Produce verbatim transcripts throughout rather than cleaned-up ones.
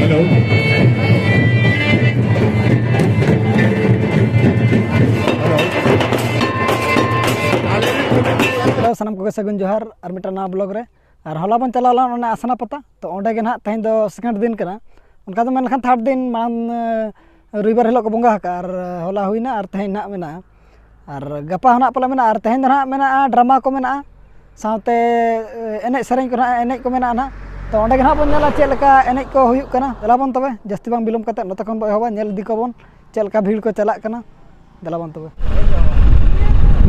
Hello. Hello, ᱥᱟᱱᱟᱢ ᱠᱚᱜᱮ ᱥᱟᱹᱜᱩᱱ ᱡᱚᱦᱟᱨ ᱟᱨ ᱢᱤᱫᱴᱟᱝ ᱱᱟᱣᱟ ᱵᱞᱚᱜ ᱨᱮ᱾ ᱟᱨ ᱦᱚᱞᱟ ᱵᱚᱱ ᱪᱟᱞᱟᱣ ᱞᱮᱱᱟ ᱚᱱᱟ ᱟᱥᱱᱟ ᱯᱟᱛᱟ, ᱛᱚ ᱚᱸᱰᱮ ᱜᱮ ᱱᱟᱦᱟᱜ ᱛᱮᱦᱮᱧ ᱫᱚ ᱥᱮᱠᱮᱱᱰ ᱫᱤᱱ ᱠᱟᱱᱟ᱾ ᱚᱱᱠᱟ ᱫᱚ ᱢᱮᱱ ᱞᱮᱠᱷᱟᱱ ᱛᱷᱟᱨᱰ ᱫᱤᱱ, ᱢᱟᱲᱟᱝ, ᱮ, ᱨᱚᱵᱤᱵᱟᱨ ᱦᱤᱞᱳᱜ ᱠᱚ ᱵᱚᱸᱜᱟ ᱟᱠᱟᱫᱼᱟ, ᱟᱨ ᱦᱚᱞᱟ ᱦᱩᱭᱱᱟ ᱟᱨ ᱛᱮᱦᱮᱧ ᱱᱟᱦᱟᱜ ᱢᱮᱱᱟᱜᱼᱟ᱾ ᱟᱨ ᱜᱟᱯᱟ ᱦᱚᱸ ᱱᱟᱦᱟᱜ ᱯᱟᱞᱮ ᱢᱮᱱᱟᱜᱼᱟ, ᱟᱨ ᱛᱮᱦᱮᱧ ᱫᱚ ᱱᱟᱦᱟᱜ ᱢᱮᱱᱟᱜᱼᱟ ᱰᱨᱟᱢᱟ ᱠᱚ ᱢᱮᱱᱟᱜᱼᱟ, ᱥᱟᱶᱛᱮ, ᱮ, ᱮᱱᱮᱡ ᱥᱮᱨᱮᱧ ᱠᱚ ᱱᱟᱦᱟᱜ, ᱮᱱᱮᱡ ᱠᱚ ᱢᱮᱱᱟᱜᱼᱟ ᱱᱟᱦᱟᱜ᱾ ᱛᱚ ᱚᱸᱰᱮ ᱜᱮ ᱱᱟᱦᱟᱜ ᱵᱚᱱ ᱧᱮᱞᱟ ᱪᱮᱫ ᱞᱮᱠᱟ ᱮᱱᱮᱡ ᱠᱚ ᱦᱩᱭᱩᱜ ᱠᱟᱱᱟ᱾ ᱫᱮᱞᱟ ᱵᱚᱱ ᱛᱚᱵᱮ, ᱡᱟᱹᱥᱛᱤ ᱵᱟᱝ ᱵᱤᱞᱚᱢ ᱠᱟᱛᱮ ᱱᱚᱛᱮ ᱠᱷᱚᱱ ᱵᱚᱱ ᱮᱦᱚᱵᱟ, ᱧᱮᱞ ᱤᱫᱤ ᱠᱚᱣᱟ ᱵᱚᱱ ᱪᱮᱫ ᱞᱮᱠᱟ ᱵᱷᱤᱲ ᱠᱚ ᱪᱟᱞᱟᱜ ᱠᱟᱱᱟ᱾ ᱫᱮᱞᱟ ᱵᱚᱱ ᱛᱚᱵᱮ᱾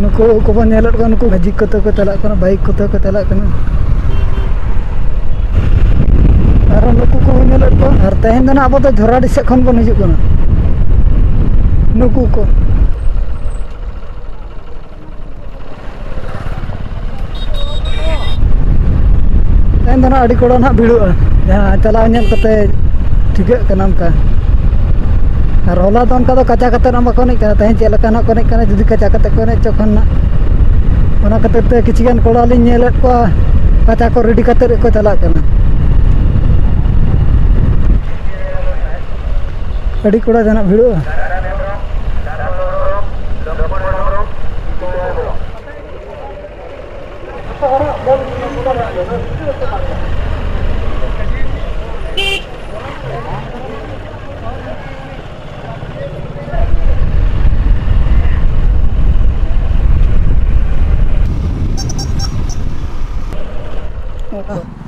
ᱱᱩᱠᱩ ᱠᱚᱵᱚᱱ ᱧᱮᱞᱮᱫ ᱠᱚᱣᱟ, ᱱᱩᱠᱩ ᱢᱮᱡᱤᱠ ᱠᱚᱛᱮ ᱠᱚ ᱪᱟᱞᱟᱜ ᱠᱟᱱᱟ, ᱵᱟᱭᱤᱠ ᱠᱚᱛᱮ ᱠᱚ ᱪᱟᱞᱟᱜ ᱠᱟᱱᱟ᱾ ᱟᱨ ᱱᱩᱠᱩ ᱠᱚᱵᱚᱱ ᱧᱮᱞᱮᱫ ᱠᱚᱣᱟ᱾ ᱟᱨ ᱛᱮᱦᱮᱧ ᱫᱚ ᱱᱟᱜ ᱟᱵᱚ ᱫᱚ ᱡᱷᱚᱨᱟᱰᱤ ᱥᱮᱫ ᱠᱷᱚᱱ ᱵᱚᱱ ᱦᱤᱡᱩᱜ ᱠᱟᱱᱟ᱾ ᱱᱩᱠᱩ ᱠᱚ᱾ ᱛᱮᱦᱮᱧ ᱫᱚ ᱱᱟᱜ ᱟᱹᱰᱤ ᱠᱚᱲᱟ ᱱᱟᱜ ᱵᱷᱤᱲᱚᱜᱼᱟ, ᱡᱟᱦᱟᱸ ᱪᱟᱞᱟᱣ ᱧᱮᱞ ᱠᱟᱛᱮ ᱴᱷᱤᱠᱟᱹᱜ ᱠᱟᱱᱟ ᱚᱱᱠᱟ᱾ ᱟᱨ ᱦᱚᱞᱟ ᱫᱚ ᱚᱱᱠᱟ ᱫᱚ ᱠᱟᱪᱟ ᱠᱟᱛᱮ ᱦᱚᱸ ᱵᱟᱠᱚ ᱮᱱᱮᱡ ᱠᱟᱱᱟ, ᱛᱮᱦᱮᱧ ᱪᱮᱫ ᱞᱮᱠᱟ ᱱᱟᱜ ᱠᱚ ᱮᱱᱮᱡ ᱠᱟᱱᱟ, ᱡᱩᱫᱤ ᱠᱟᱪᱟ ᱠᱟᱛᱮ ᱠᱚ ᱮᱱᱮᱡ ᱦᱚᱪᱚ ᱠᱷᱟᱱ ᱱᱟᱜ᱾ ᱚᱱᱟ ᱠᱷᱟᱹᱛᱤᱨ ᱛᱮ ᱠᱤᱪᱷᱩ ᱜᱟᱱ ᱠᱚᱲᱟ ᱞᱤᱧ ᱧᱮᱞᱮᱫ ᱠᱚᱣᱟ, ᱠᱟᱪᱟ ᱠᱚ ᱨᱮᱰᱤ ᱠᱟᱛᱮ ᱜᱮᱠᱚ ᱪᱟᱞᱟᱜ ᱠᱟᱱᱟ᱾ ᱟᱹᱰᱤ ᱠᱚᱲᱟ ᱡᱟᱦᱟᱱᱟᱜ ᱵᱷᱤᱲᱚᱜᱼᱟ᱾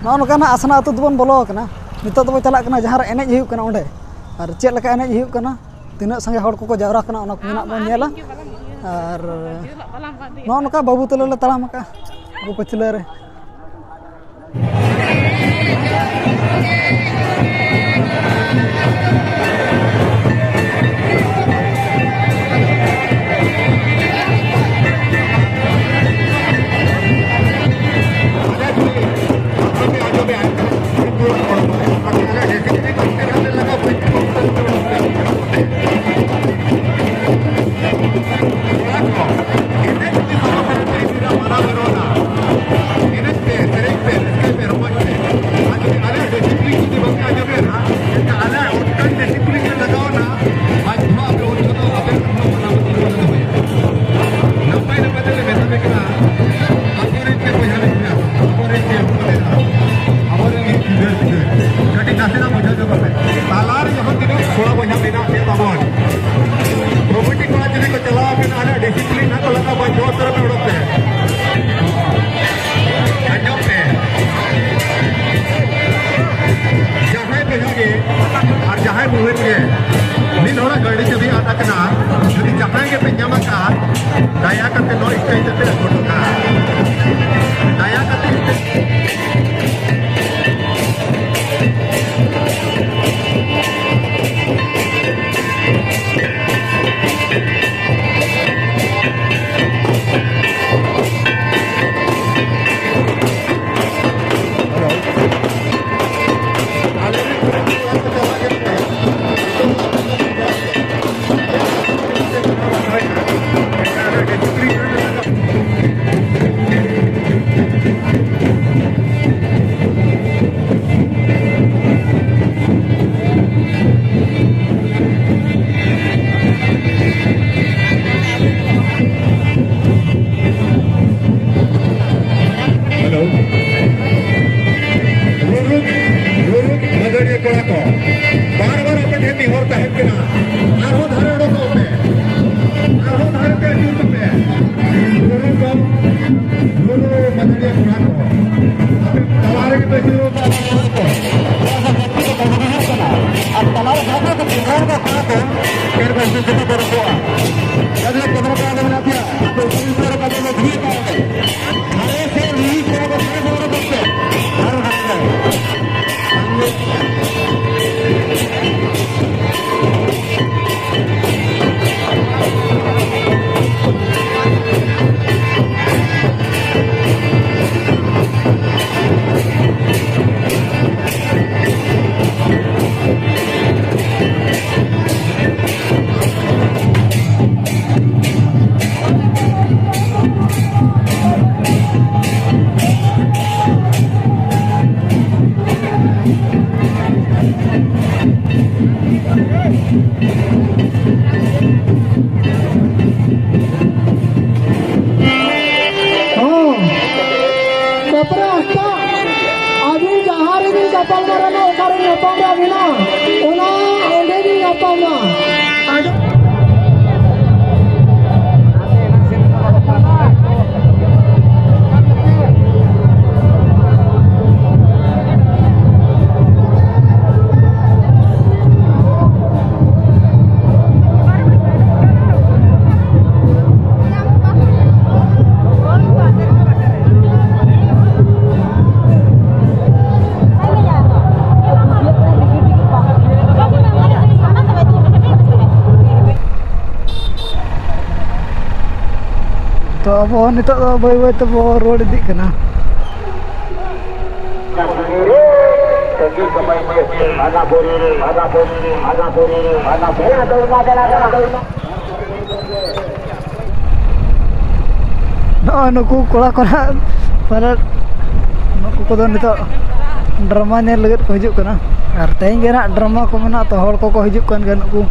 ᱱᱚᱜᱼᱚ ᱱᱚᱝᱠᱟ ᱱᱟᱜ ᱟᱥᱱᱟ ᱟᱹᱛᱩ ᱫᱚᱵᱚᱱ ᱵᱚᱞᱚ ᱟᱠᱟᱱᱟ᱾ ᱱᱤᱛᱚᱜ ᱫᱚᱵᱚᱱ ᱪᱟᱞᱟᱜ ᱠᱟᱱᱟ ᱡᱟᱦᱟᱸ ᱨᱮ ᱮᱱᱮᱡ ᱦᱩᱭᱩᱜ ᱠᱟᱱᱟ ᱚᱸᱰᱮ, ᱟᱨ ᱪᱮᱫ ᱞᱮᱠᱟ ᱮᱱᱮᱡ ᱦᱩᱭᱩᱜ ᱠᱟᱱᱟ, ᱛᱤᱱᱟᱹᱜ ᱥᱟᱸᱜᱮ ᱦᱚᱲ ᱠᱚᱠᱚ ᱡᱟᱣᱨᱟ ᱠᱟᱱᱟ, ᱚᱱᱟ ᱠᱚ ᱱᱟᱜ ᱵᱚᱱ ᱧᱮᱞᱟ᱾ ᱟᱨ ᱱᱚᱜᱼᱚ ᱱᱚᱝᱠᱟ ᱵᱟᱹᱵᱩ ᱛᱟᱞᱮ ᱞᱮ ᱛᱟᱲᱟᱢ ᱟᱠᱟᱫᱼᱟ, ᱟᱵᱚ ᱯᱟᱹᱪᱷᱞᱟᱹ ᱨᱮ᱾ ᱟᱹᱵᱤᱱ ᱡᱟᱦᱟᱸ ᱨᱮᱵᱤᱱ ᱜᱟᱯᱟᱞ ᱢᱟᱨᱟᱣᱟ, ᱚᱠᱟᱨᱮ ᱧᱟᱯᱟᱢ ᱨᱮᱭᱟᱜ ᱢᱮᱱᱟᱜᱼᱟ, ᱚᱱᱟ ᱚᱸᱰᱮ ᱵᱤᱱ ᱧᱟᱯᱟᱢᱟ᱾ ᱛᱚ ᱟᱵᱚ ᱦᱚᱸ ᱱᱤᱛᱚᱜ ᱫᱚ ᱵᱟᱹᱭ ᱵᱟᱹᱭ ᱛᱮᱵᱚ ᱨᱩᱣᱟᱹᱲ ᱤᱫᱤᱜ ᱠᱟᱱᱟ᱾ ᱱᱚᱜᱼᱚᱭ ᱱᱩᱠᱩ ᱠᱚᱲᱟ ᱠᱚ ᱱᱟᱦᱟᱜ ᱯᱟᱞᱮᱫ ᱱᱩᱠᱩ ᱠᱚᱫᱚ ᱱᱤᱛᱚᱜ ᱰᱨᱟᱢᱟ ᱧᱮᱞ ᱞᱟᱹᱜᱤᱫ ᱠᱚ ᱦᱤᱡᱩᱜ ᱠᱟᱱᱟ᱾ ᱟᱨ ᱛᱮᱦᱮᱧ ᱜᱮ ᱱᱟᱦᱟᱜ ᱰᱨᱟᱢᱟ ᱠᱚ ᱢᱮᱱᱟᱜᱼᱟ, ᱛᱚ ᱦᱚᱲ ᱠᱚᱠᱚ ᱦᱤᱡᱩᱜ ᱠᱟᱱ ᱜᱮᱭᱟ᱾ ᱱᱩᱠᱩ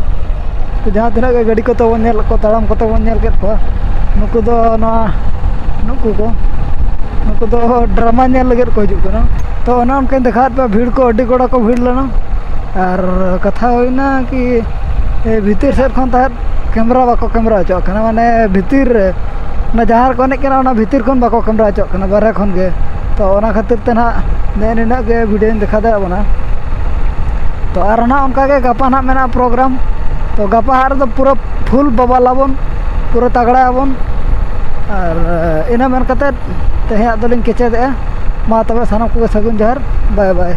ᱡᱟᱦᱟᱸ ᱛᱤᱱᱟᱹᱜ ᱜᱮ ᱜᱟᱹᱰᱤ ᱠᱚᱛᱮ ᱵᱚᱱ ᱧᱮᱞᱮᱫ ᱠᱚ, ᱛᱟᱲᱟᱢ ᱠᱚᱛᱮ ᱵᱚᱱ ᱧᱮᱞ ᱠᱮᱫ ᱠᱚᱣᱟ, ᱱᱩᱠᱩ ᱫᱚ ᱱᱚᱣᱟ ᱱᱩᱠᱩ ᱠᱚ ᱱᱩᱠᱩ ᱫᱚ ᱰᱨᱟᱢᱟ ᱧᱮᱞ ᱞᱟᱹᱜᱤᱫ ᱠᱚ ᱦᱤᱡᱩᱜ ᱠᱟᱱᱟ᱾ ᱛᱚ ᱚᱱᱮ ᱚᱱᱠᱟᱧ ᱫᱮᱠᱷᱟᱣᱟᱫ ᱯᱮᱭᱟ, ᱵᱷᱤᱲ ᱠᱚ ᱟᱹᱰᱤ ᱜᱚᱲᱟ ᱠᱚ ᱵᱷᱤᱲ ᱞᱮᱱᱟ᱾ ᱟᱨ ᱠᱟᱛᱷᱟ ᱦᱩᱭᱱᱟ ᱠᱤ ᱮ, ᱵᱷᱤᱛᱤᱨ ᱥᱮᱫ ᱠᱷᱚᱱ ᱛᱟᱦᱮᱸᱫ ᱠᱮᱢᱨᱟ ᱵᱟᱠᱚ ᱠᱮᱢᱨᱟ ᱦᱚᱪᱚᱣᱟᱜ ᱠᱟᱱᱟ, ᱢᱟᱱᱮ ᱵᱷᱤᱛᱤᱨ ᱨᱮ ᱚᱱᱟ ᱡᱟᱦᱟᱸ ᱨᱮᱠᱚ ᱮᱱᱮᱡ ᱠᱟᱱᱟ ᱚᱱᱟ ᱵᱷᱤᱛᱤᱨ ᱠᱷᱚᱱ ᱵᱟᱠᱚ ᱠᱮᱢᱨᱟ ᱦᱚᱪᱚᱣᱟᱜ ᱠᱟᱱᱟ, ᱵᱟᱦᱨᱮ ᱠᱷᱚᱱ ᱜᱮ᱾ ᱛᱚ ᱚᱱᱟ ᱠᱷᱟᱹᱛᱤᱨ ᱛᱮ ᱱᱟᱦᱟᱜ ᱱᱮᱜᱼᱮ ᱱᱤᱱᱟᱹᱜ ᱜᱮ ᱵᱷᱤᱰᱤᱭᱳᱧ ᱫᱮᱠᱷᱟᱣ ᱫᱟᱲᱮᱭᱟᱜ ᱠᱟᱱᱟ᱾ ᱛᱚ ᱟᱨ ᱱᱟᱦᱟᱜ ᱚᱱᱠᱟ ᱜᱮ ᱜᱟᱯᱟ ᱱᱟᱦᱟᱜ ᱢᱮᱱᱟᱜᱼᱟ ᱯᱨᱳᱜᱨᱟᱢ᱾ ᱛᱚ ᱜᱟᱯᱟ ᱦᱟᱜ ᱨᱮᱫᱚ ᱯᱩᱨᱟᱹ ᱯᱷᱩᱞ ᱵᱟᱵᱟᱞ ᱟᱵᱚᱱ, ᱯᱩᱨᱟᱹ ᱛᱟᱜᱲᱟ ᱟᱵᱚᱱ᱾ ᱟᱨ ᱤᱱᱟᱹ ᱢᱮᱱ ᱠᱟᱛᱮᱫ ᱛᱮᱦᱮᱧᱟᱜ ᱫᱚᱞᱤᱧ ᱠᱮᱪᱮᱫᱮᱜᱼᱟ᱾ ᱢᱟ ᱛᱚᱵᱮ ᱥᱟᱱᱟᱢ ᱠᱚᱜᱮ ᱥᱟᱹᱜᱩᱱ ᱡᱚᱦᱟᱨ, ᱵᱟᱭ ᱵᱟᱭ᱾